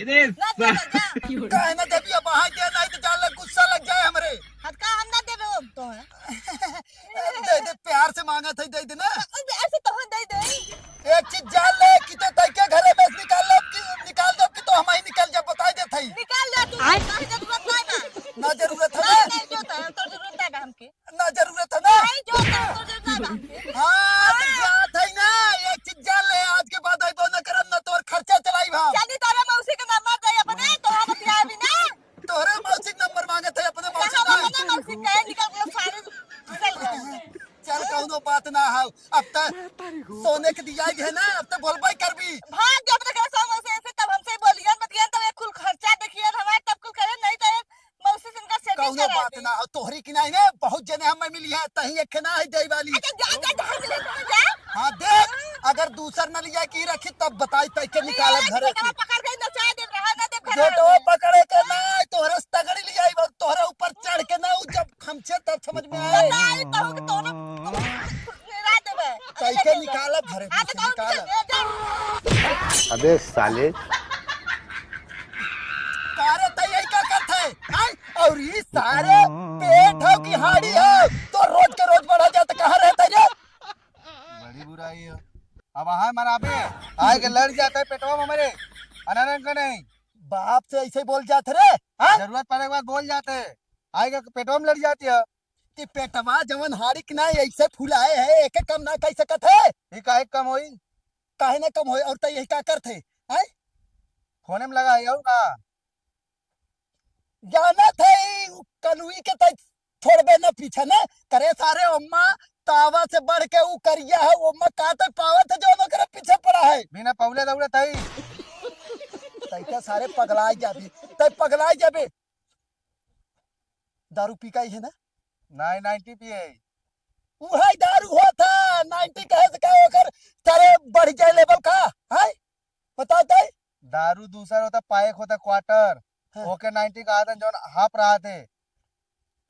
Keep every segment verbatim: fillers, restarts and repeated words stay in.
ना दे, ना जा। काहे ना देबी? अब वहाँ दे, नहीं तो जान ले गुस्सा लग जाए हमरे। हट का, हम ना देबे हम तो है। दे दे, प्यार से मांगा था, दे दे ना। प्यार से तो हम दे दे। एक चीज जान ले कि तो तई के घरे में से निकाल ले कि निकाल दो कि तो हम ही निकल जा, बताई दे थई। निकाल जा तू, आय। काहे जरूरत नहीं बा। ना जरूरत है नहीं, ना। नहीं जो तो है, तो जरूरत नहीं बा हमके। ना जरूरत है ना। नहीं जो तो है, तो जरूरत नहीं बा हमके। हाँ, तो हाँ। जात है ना, एक चीज जान ले, आज के बाद आइबो ना करब, ना तोर खर्चा चलाई भा। चली तोरे मौसी के नंबर दे अपने, तो हम बतियाबी ना। तोहरे मौसी के नंबर मांगत है, अपने मौसी कहाँ का। अपने मौसी कहे निकल गए सारे, निकल गए। चल, कौनो बात ना हो। अब त सोने के दिया है ना, अब त बोलबे करबी। भाग जब तक ऐसा मौसी ऐसे, तब हमसे बोलियन, बतियन, तब एक कुल खर्चा देखियन हमारे, तब कुल करें, नहीं तो एक मौसी से इनका setting कौनो करा बात दे। ना हो, तोहरी की नहीं ना, बहुत जने हमें मिली है, तही एक ना है दे वाली। अच्छा, जा, जा, जा, जा, जा। हाँ, देख, अगर दूसर न लिया की रखी, तब बताई, तै के निकालब घरे से। पकड़ के नचा दे, रहा ना दे, जो तो पकड़े के ना, तोहरे से तगड़ी लिया, तोहरे ऊपर चढ़ के ना, उ जब खमचे तब समझ में आए। बताई, कहूँ कि तोरा, तोरा फुसफुसरा देबे। तै के निकालब घरे हाँ, से, तो कहूँ निकालब। चल, जा। अबे साले। सारे तै यही का करत है, हैं? और ई सारे पेट हो कि हाड़ी हो, तो रोज के रोज बढ़ा जात, कहाँ रहत है रे? बड़ी बुराई है। अब वहाँ मराबे, आए के लड़ जात है पेटवा में हमरे, अनारंग का नहीं। बाप से ऐसे बोल जात रे, हाँ? जरूरत पड़े के बाद बोल जात है, आए के पेटवा में लड़ जात है। कि पेटवा जवन हाड़ी के ना ऐसे फुलाए है, एक काम ना कह सकत है। ये काहे कम होई? काहे ना कम होई? और तै यही का करत है, हैं? फोने में लगा है, और का? जानत है, उ कलुई के तै छोड़बे न पीछे न करे सारे। ओम्मा तावा से बढ़ के उ करिया है, ओम्मा का तै पावत है जो ओकरे पीछे पड़ा है? बिना पौले दौड़त है। तै का सारे पगलाइ जाबे, तै पगलाइ जाबे। दारू पी का ही है ना? नाइन नाइंटी पिए। उहै दारू होत है, नाइंटी कहे से का ओकर सारे बढ़ जाए लेवल का, हैं? बताओ तै? दारू दूसर होता, पाएक होता क्वार्टर। हाँ। ओके नाइंटी का आदन जौन हाफ रहा थे।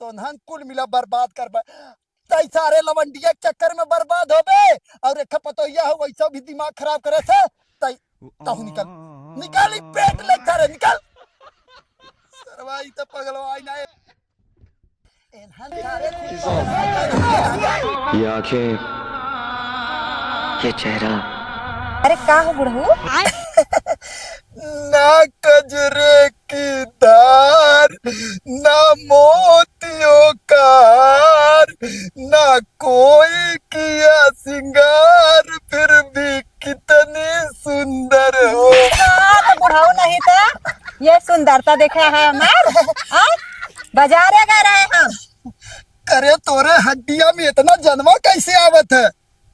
तो उन्हन कुल मिला बर्बाद करबे। तै सारे लवंडिया के चक्कर में बर्बाद होबे। और एक पतोहिया हो, वैसा भी दिमाग खराब करे से। तै, तहु निकल। निकल, ई पेट ले सारे, निकल। सरवा, ई तो पगलवाई ना है। ये आंखें, ये चेहरा। अरे का हो बुढ़ऊ? ना कजरे की धार, ना मोतियों का हार, ना कोई किया श्रृंगार, फिर भी कितनी सुंदर हो। हाँ, तो बुढ़ऊ नहीं तो ये सुंदरता देखा है हमार, हाँ? बाजारे गए रहे हम। करे तोरे हड्डिया में इतना जनवा कैसे आवत है?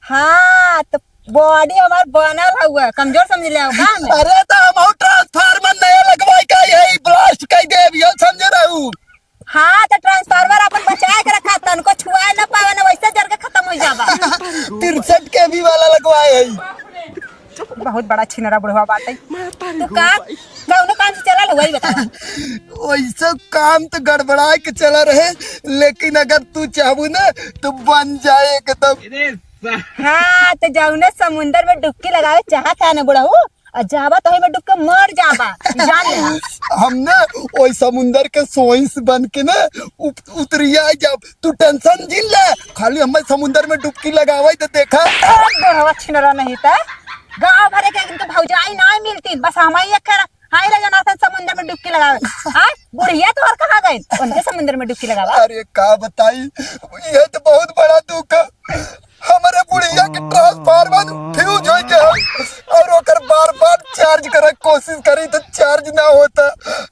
हाँ, तो बॉडी हमार बनल हउए, कमजोर समझ ले हो का हमें? अरे तो हम ट्रांसफार्मर नया लगवाई का, यही ब्लास्ट कर दे, ये समझे रहू। हाँ, तो ट्रांसफार्मर अपन बचाए के रखा, तनको छुआए ना पावे ना, वैसे जर के खत्म हो जाबा। तिरसठ केवी वाला लगवाए है। बहुत बड़ा छिनरा बुढ़वा बाटे। तू का, कौनो काम से चलल हो, वही बता। वैसे काम तो गड़बड़ाए के चला रहे, लेकिन अगर तू चाहबू ना तो बन जाए एकदम। हाँ, तो जौने समुंदर में डुबकी लगावे चाहत है ना बुढ़ऊ, और जाबा तो ओही में डूब के मर जाबा, जान ले। हमने ओई समुंदर के सोइस बन के ना उप-, उतरिया जाब। तू टेंशन जिन ले, खाली हमें समुंदर में डुबकी लगावे तो देखा। बहुत बुढ़वा छिनरा नहीं था, गाँव भरे के इनके भौजाई ना मिलती, बस हमारी एक कर, हाय रे जनार्दन समुंदर में डुबकी लगावे। हाँ, बुढ़िया तो और कहाँ गई, उनके समुंदर में डुबकी लगावा। अरे का बताई, ये तो बहुत बड़ा दुख है। हमरे बुढ़िया के ट्रांसफार्मर फ्यूज हो गया और ओकर बार बार चार्ज करे के कोशिश करी तो चार्ज ना होता।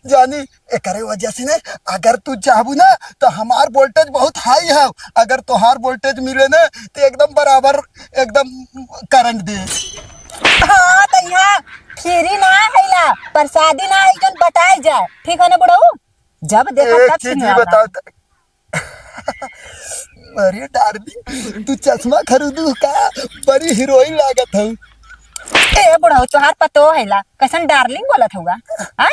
जानी एकरे वजह से ना, अगर तू चाहबू ना तो हमार वोल्टेज बहुत हाई है, अगर तोहार वोल्टेज मिले ना तो एकदम बराबर एकदम करंट दे। हाँ, तो यहाँ फ्री ना हैला, प्रसादी ना है, जौन बटाए जाए, ठीक है ना बुढ़ऊ? जब देखा एक तब चीज ही बताओ तो, अरे डार्लिंग, तू चश्मा खरीदू का? बड़ी हीरोइन लागत हऊ। ए बुढ़ऊ, तोहार पतो हैला, कैसन डार्लिंग बोलत हउआ? हाँ?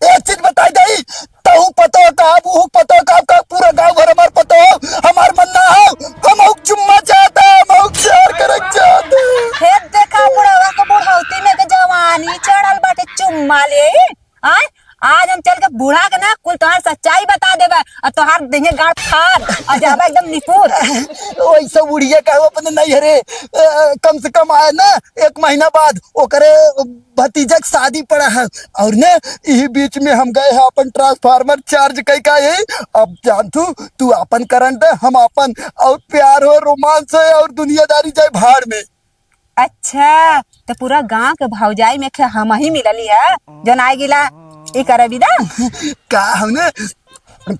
एक चीज बताई दई, तहू पतो का, बहू पतो का, का पूरा गांव भर हमार पतो, हमार मन ना हो, हम हऊ चुम्मा चाहता, हम हऊ प्यार करक चाहता। हे देखा बुढ़वा के बुढ़ौती में के जवानी चढ़ल बाटे, चुम्मा ले। चल के बूढ़ा के ना कुल तोहार सच्चाई बता देबे, और तोहार देंगे गांठ फाड़, और जाबे एकदम निपुर। ओइसे बुढ़िया का अपने नैहरे, अ, कम से कम आए ना एक महीना बाद ओकरे भतीजा के शादी पड़ा है, और ना यही बीच में हम गए हैं अपन transformer charge कई का। यही अब जान तू, तू अपन current है, हम अपन, और प्यार हो, romance है, और दुनियादारी जाए भाड़ में। अच्छा, तो पूरा गांव के भौजाई में खे हम ही मिलली है, जौन आए गिला ई करे बिदा। का हो ना,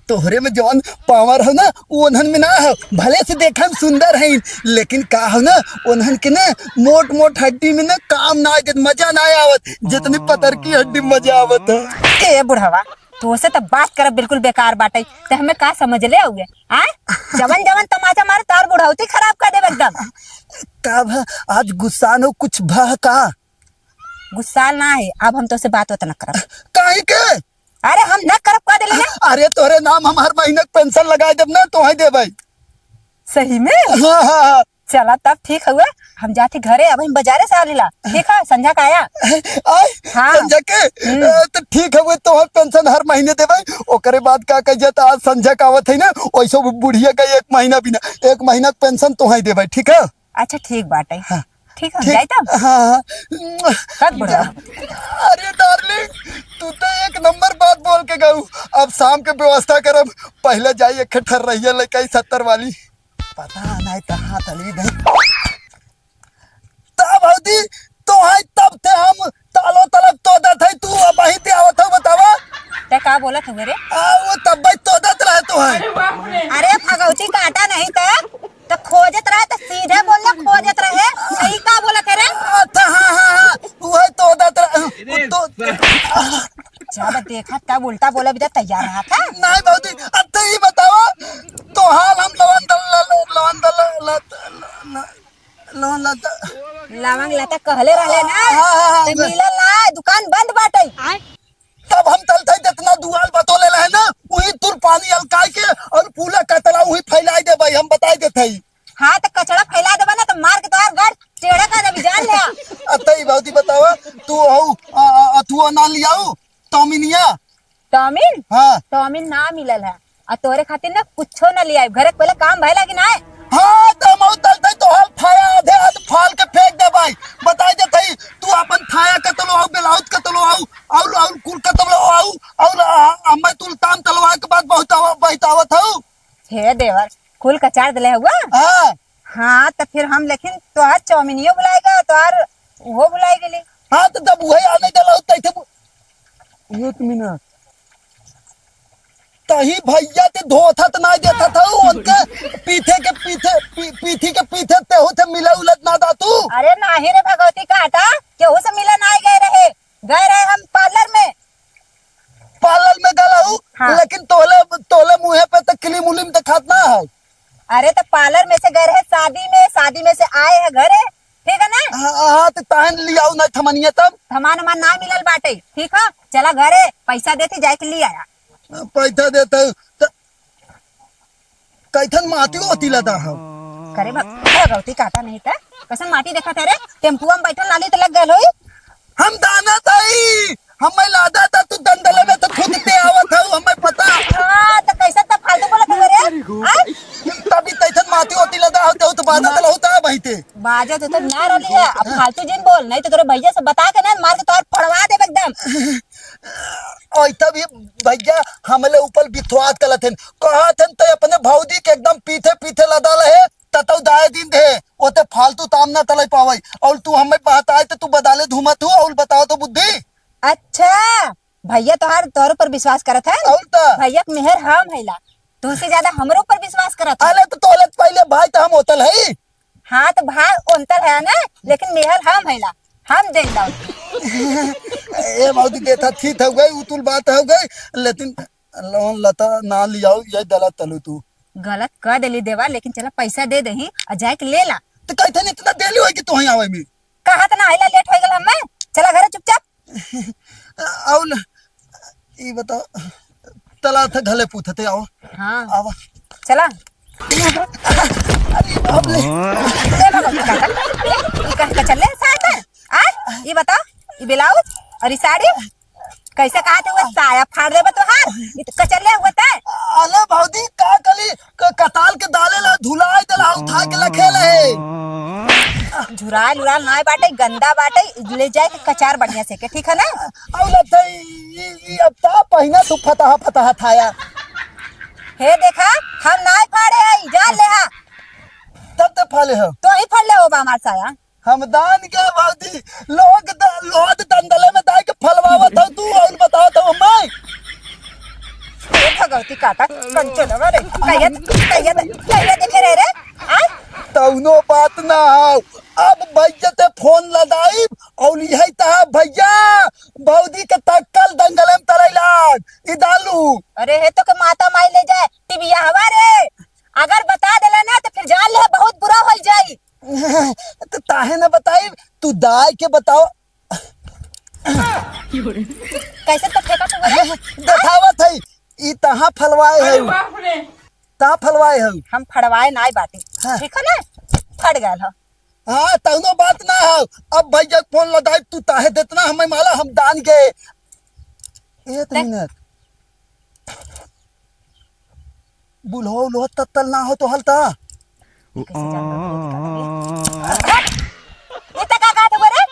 तोहरे में जौन power हो ना, वो उन्हन में ना हो। भले से देखन सुंदर है, लेकिन का हो ना, उन्हन के ना मोट मोट हड्डी में ना काम ना आए, मजा ना आवत, जितनी पतर की हड्डी में मजा आवत है। ए बुढ़वा, तोसे तो बात करब बिल्कुल बेकार बाटे। ते हमें का समझ ले हुए? आय, जवन जवन तमाचा मारे, तार बुढ़ौती खराब कर देबे एकदम। का भा, आज गुस्सा नो कुछ भा का? गुस्सा ना है, अब हम तोसे बात वत न करब। काहे के? अरे हम न करब, कह देले ना। अरे तोरे नाम हम हर महीने के pension लगा देब ना, तोहे देबै। सही में? हाँ, हाँ, हाँ। चला तब ठीक हुए, हम जाते घरे, अब हम बाजारे से आ लेला। ठीक है, संझा का आया। आय, हाँ। संझा के? हम्म। अ, तो ठीक हुए, तोहे pension हर महीने देबै। ओकरे बाद का कह जाता, आज संझा का आवत है ना, वैसे भी बुढ़िया का एक महीना भी ना, एक महीना के pension तोहे देबै, ठीक है? अच्छा, ठीक बाटे। हाँ। ठीक है, ठीक। जाई तब? हाँ, हाँ। कब बुढ़वा? अरे darling, तू तो एक नंबर बात बोल के गऊ। अब शाम के व्यवस्था करब, पहले जाई एक ठर रहिया लेके आई सत्तर वाली। पता नहीं कहाँ तली गई। तब भौजी, तो है तब ते हम तालो तलक तो दत है, तू अब वहीं ते आवत हो, बतावा। ते का बोलत हुए रे? आ, वो तब भाई तो दत रहे तो है। अरे भगवती काटा नहीं ते। तो खोजत रहे तो सीधे बोल ले, खोजत रहे। तो ई का बोलत है रे? अच्छा, हाँ, हाँ, हाँ, वही तो दत रहे, वो तो। जब देखा तब उल्टा बोले भी तो तैयार रहा था। नहीं भौजी, अच्छा ये बताओ, तो हाल हम लवन दल, लवन दल, लवन लता। लवन लता कहले रहले ना, हाँ, हाँ, हाँ, तो हाँ। मिलल ना, दुकान बंद बाटे। तब हम तलते जितना दुआल बतोले रहे ना, वही तुर पानी अलकाई के और पूरा कतला वही फैलाई दे भाई, हम बताई देते ही। हाँ, तो कचड़ा फैला देबा ना, तो मार के तोहार घर टेढ़ा कर देबी, जान ले। अतई भौजी बतावा, तू हऊ, आ, आ, अथुआ ना लियाऊ, तौमिनिया। तौमिन? हाँ। तौमिन ना मिलल है। आ तोरे खातिर ना कुछो ना ले आइब। घरे के पहले काम भइला कि नाय? हाँ, तो हम तलते तो हाल फाया आधे आध फाल के फेंक दे भाई। बताई देत हई, तू अपन थाया कतलो आऊ, ब्लाउज कतलो आऊ, और, और कुल कतलो आऊ, और, आ, हमें तुलतान तलवा के बाद बहुत आवा-, बहुत आवत हऊ। हे देवर, कुल कचार देले हुआ? हाँ। हाँ, तो फिर हम लेकिन तोहार चौमिनियो भुलाए गए, तोहार उहो भुलाए गेली। हाँ, तो जब उहे आने देला होता है, तब एक मिनट। तही भैया ते धोथा त ना देता था, उनके पीठे के पीठे, पी-, पीठी के पीठे ते होते मिला उलट ना दा तू। अरे नाही रे भगवती काटा, केहू से मिले ना गए रहे, गए रहे हम पार्लर में। पार्लर में गला हूँ, हाँ। लेकिन तोले, तोले मुँहे पे तो क्रीम उलीम दिखात ना है। अरे तो पार्लर में से गए रहे शादी में, शादी में से आए हैं घरे, ठीक है ना? हाँ, हाँ, तो ताहन लियाऊ ना थमनिया तब। थमान उमान ना मिलल बाटे, ठीक है? चला घरे, पैसा देती जाए के ले आया। पैसा देता हूँ, तो कैथन माटी होती लदा हो। करे बा, भगवती काटा नहीं था, कसम माटी देखा था रे, टेम्पुआ में बैठल लाली तो लग गल होई। हम दाना ताई, हमें लादा था तू दंदले में तो खुद ते आवत हऊ, हमें पता। हाँ, तो कैसे तो फालतू बोलत हवे रे? हाँ? तभी तैथन माटी होती लदा होते हो तो बाजा तल होता है भाई ते। बाजा तो, तो ना रली है, अब फालतू जिन बोल, नहीं तो तोरे भैया से बता के ना मार के तोर फड़वा देब एकदम। और तभी भैया हमले ऊपर बिथवात कलत हन, कहत हन ते अपने भौजी के एकदम पीठे पीठे लदा लहे, ततौ दाए दिन दे, ओते फालतू ताम ना तले पावे। और तू हमें बहताए तो तू बदाले धूमत हो और बताओ तो बुद्धि। अच्छा, भैया तोहार तोहरे ऊपर विश्वास करत है? और का? भैया के मेहर हम हैला, तोहसे ज्यादा हमरे ऊपर विश्वास करत है। अरे तो तोहले पहले भाई तो हम होतल है। हाँ तो भाई ओंतल है ना, लेकिन मेहर हम हैला, हम देन दाऊ। ए भौजी देथा ठीक हो गई, उतुल बात हो गई, लेकिन लोन लता ना लियाऊ, ये दला तलू तू। गलत कह देली देवा, लेकिन चला पैसा दे दही और जाए के ले ला। तो कैसे नहीं इतना देली होई कि तू ही आवे में? कहा तो ना हैला, लेट हो गल हमें, चला घरे चुपचाप। और न, ई बताओ, तला था घले पूछते आओ। हाँ। आवा। चला। अरे बाप रे। ए बाबा, का, का, का, का चल ले साथ है? आ? ये बताओ, ये ब्लाउज और ये साड़ी? कैसे कहा थे, वो साया फाड़ देबे तोहार, ये तो कचर ले हुए तै। अले भौजी, का कली, क-, कताल के दाले ला धुलाई देला, उठा के लखेले। झुराल उराल नाय बाटे, गंदा बाटे, ले जाए के कचार बढ़िया से के, ठीक है ना? अउला थे, ई, ई, अब ता पहिना तू फताहा, फताहा थाया। हे देखा, हम नाय फाड़े हई, जान ले हा। तब ते फाले हो। तो ही फाड़ ले हो बा हमार साया। हम दान के भौजी, लोग द-, लोग दंदले में दाई के फलवावत हो तू, और बताओ तो हमें। ए भगवती काटा, कंचनवा रे, कहिया, कहिया, कहिया देखे रहे रे? आ? तौनो बात ना हो, अब भैया ते फोन लगाई, और यही तहा भैया, भौजी के तक्कल दंगले में तरई लाग, ई दालू। अरे हे तो के माता माई ले जाए, टिबिया हवा रे, अगर बता देला ना तो फिर जान ले बहुत बुरा हो जाई। तो ताहे ना बताई, तू दाई के बताओ। कैसे तो फेंका तू रे? देखावत है, ई तहाँ फलवाए है। अरे बाप रे। तहाँ फलवाए है। हम फड़वाए नाई बाटी। हाँ। ठीक है ना? फट गल हो। हाँ, तौनो बात ना हो। अब भैया के फोन लगाई, तू ताहे देतना हमें माला, हम दान के। एक देख। मिनट। बुल्हो उल्हो तत्तल ना हो तो हलता। कैसे जानबे बुल्हो तत्तल है? हट! ये तक का कहत हुआ रे?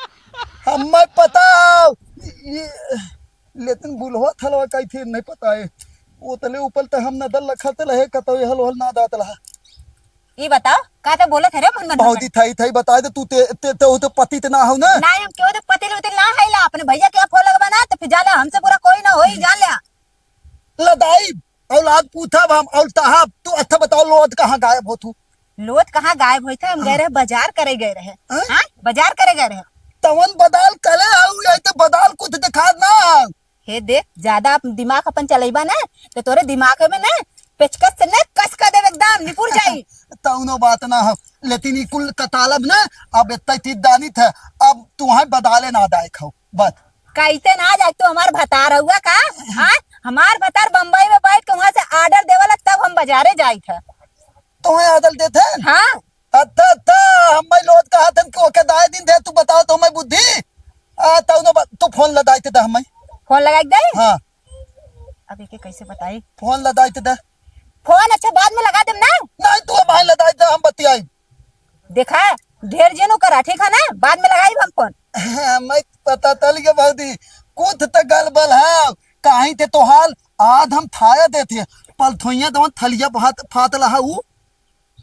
हमें पता हो। ये, लेकिन बुल्हो थलवा कई थी नहीं पता है। वो तले ऊपर ते हम नदल लखत लहे कतो ये हल हल ना दात लहा। ये बताओ, का ते बोलत है रे मन मन भौजी मन? थाई थाई बताए दे तू ते, ते, ते, ते पति ते ना हो ना? ना, हम क्यों ते पति उति ना है ला, अपने भैया के फोन लगवा ना, तो फिर जाले हमसे बुरा कोई ना होई, जान ले। लदाई, औलाद पूछब हम, और तहाब, तू अच्छा बताओ, लोद कहाँ गायब हो तू? लोद कहाँ गायब होई थे? हम हाँ। गए रहे, बाजार करे गए रहे। हाँ? हाँ? बाजार करे गए रहे। तवन बदाल कले आऊ, यही तो बदाल कुछ दिखात ना आऊ। हे देख, ज्यादा अप-, दिमाग अपन चलैबा ना, तो तोरे दिमाग में ना पेचकस से ना कस कर देवे एकदम, निपुर जाई। तौनो बात ना हो, लेकिन ई कुल कतालब ना, अब इतना तीत दानी था, अब तुम्हारे बदाले ना दाए खाओ, बस। कैसे ना जाए, तू हमार भतार हुआ का? हाँ? हमार भतार बम्बई में बैठ के वहाँ से order देवला, तब हम बाजारे जाई था। तुम्हें order देते हैं? हाँ। अच्छा, अच्छा, हम भाई लोग कहा था कि ओके दाए दिन दे, तू बताओ तो हमें बुद्धि। आ, तौनो बा-, तू फोन लगाई थे हमें। फोन लगाई दे? हाँ। अब एके कैसे बताई? फोन लगाई थे। फोन अच्छा बाद में लगा देम ना। नहीं, तू हमें लगाई थे, हम बतियाई। देखा, ढेर जेनो करा, ठीक है ना? बाद में लगाई हम फोन। मैं पता चल गया भौजी, कुछ तो गलबल है, कहीं थे तो हाल, आज हम थाया देते, पल थोइया दवन थलिया फात, फात लहा ऊ,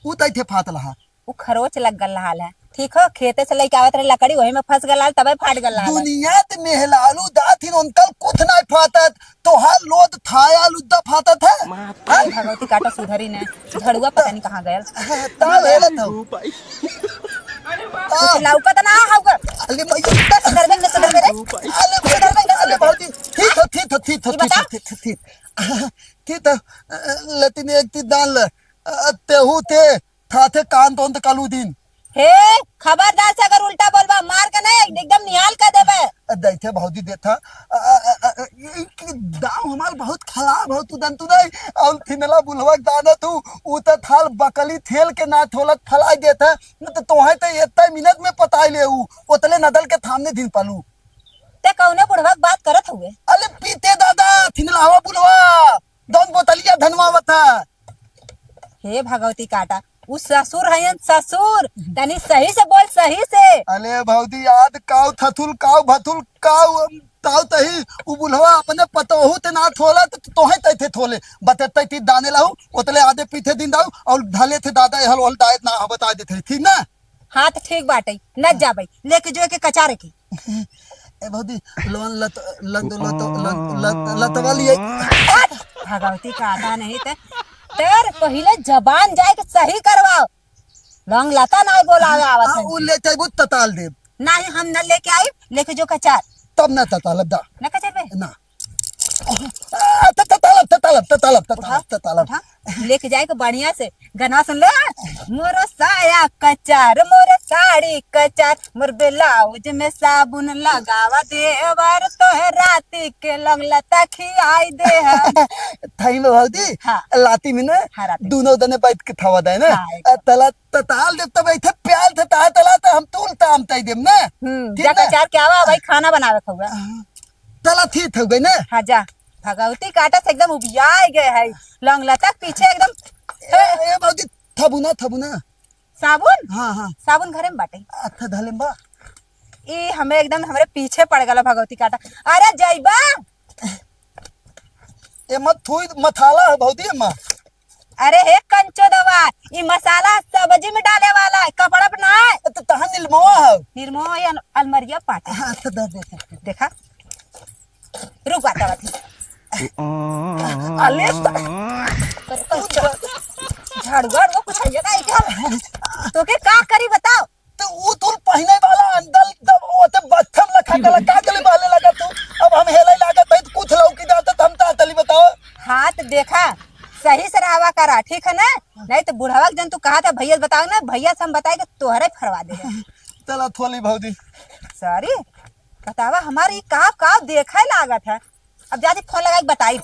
ऊ तई थे फात लहा। ऊ खरोच लग गल हाल है, ठीक हो? खेते से लेके आवत रहे लकड़ी, वही में फंस गल हाल, तबे फाट गल हाल है। दुनिया ते मेहलालू दात हिन, उनकल कुछ नहीं फातत, तोहार लोद थाया लुद्दा फातत है। माँ हाँ? भगवती काटा सुधरी ने, झड़ुआ पता नहीं कहाँ गयल। हाँ, ताल हेलत हो। अरे बाप। कुछ लौकत ना होगा। अरे भैया। सुधरबे न सुधरबे रे। अरे भैया, अरे भौजी, ठीक हो, ठीक हो, ठीक हो, ई ठीक बता। हो, ठीक हो, ठीक। ठीक हो, अ, लेकिन एक चीज जान ले, अ, तेहू ते थाथे कान तोन त कालू दिन। हे, खबरदार से अगर उल्टा बोलबा, मार के नहीं, एकदम निहाल कर देबे। अ, दैथे भौजी देथा। अ, अ, अ, अ, ई कि दाव हमार बहुत खराब हो तू दन तू नहीं। और थिनला बुलवा के दाना तू, ऊ त थाल बकली थेल के ना थोलत फलाई देथा। न त तोहे त एत्ता मिनट में पताई ले ऊ, ओतले नदल के थामने दिन पालू। ते कौने बुढ़वा के बात करत हुए? अरे पीते दादा, थिनलावा बुलवा, दौन बोतलिया धनवावत है। हे भगवती काटा, उ ससुर हयन ससुर, तनी सही से बोल, सही से। अले भौजी, याद काउ थथुल, काउ भथुल, काउ, ताउ तही, उ बुलवा अपने पतोहू ते ना थोला, त तोहे तै थे थोले। बते तै ती दाने लाऊ, ओतले आधे पीठे दिन दाऊ, और धले थे दादा, हल, हल दायत ना, बता देते, ठीक ना? हाँ, त ठीक बाटे, न जाबे, लेके जो के कचारे की। ए भौजी, लोन लत, लत, लत, लत, लत, लतवा लिए। हट! भगवती का आता नहीं ते, तेर पहिले जबान जाए के सही करवाओ। लोन लता नहीं बोलावे आवत आ, है। उ ले चाहबू तताल देब। नहीं, हम न लेके आई, लेके जो कचार। तब न ततालब दा। न कचार पे? ना। आ, त, त, तलब, त, तलब, त, तलब, त, उठा, तलब, त, तलब। उठा। लेके जाए के बढ़िया से। गनवा सुन लो। मोरो साया कचार, मोरे साड़ी कचार, मोर ब्लाउज में साबुन लगावा देवर, तोहे राती के लंगलता खियाई दे हम। थाई में भौजी, हाँ। लाती में ना, हाँ, राती में। दोनों दने बैठ के थावा दे ना। हाँ, एकदम। आ, तला, तताल देब तब ऐथे प्याल थे ता, तला त हम तूल ताम तई देब ना। हम्म, ठीक जा ना? कचार के आवा, भाई खाना बनावे खावा। हाँ। चला ठीक हो गई ना। हाँ जा, भगवती काटा से एकदम उबियाए गए है, लौंग लता के पीछे एकदम। ए, ए भौजी, थबुना, थबुना। साबुन? हाँ, हाँ। साबुन घरे में बाटे। अच्छा, धले में बा। ई हमें एकदम हमरे पीछे पड़ गला भगवती काटा। अरे जइबा। ए मत थुई, मथाला है भौजी, ए मा। अरे हे कंचो दवा, ई मसाला सब्जी में डाले वाला है, कपड़ा पे ना है। तो तहाँ निरमवा है। निरमवा ये अल-, अलमरिया पाटे। हाँ, तो दे, दे, दे। देखा, रुक बात आवत है। अले, झाड़ू, झाड़ू, कुछ है ना, क्या? तो के का करी बताओ? तो ऊ तू पहिने वाला अंदर तब ओते बत्थम लखा के लगा के बहले लगा तू। अब हम हेले लागत है, तो कुछ लौकी जाता, तो हम ता तली बताओ। हाँ, तो देखा, सही से रहवा करा, ठीक है ना? नहीं तो बुढ़वा के जन तू कहा था, भैया से बताओ ना, भैया से हम बताए के तोहरे फरवा दे। चला थोली भौजी। सॉरी, बतावा, हमार ई काव काव देखे लागत है। अब जाती फोन लगाई के बताई।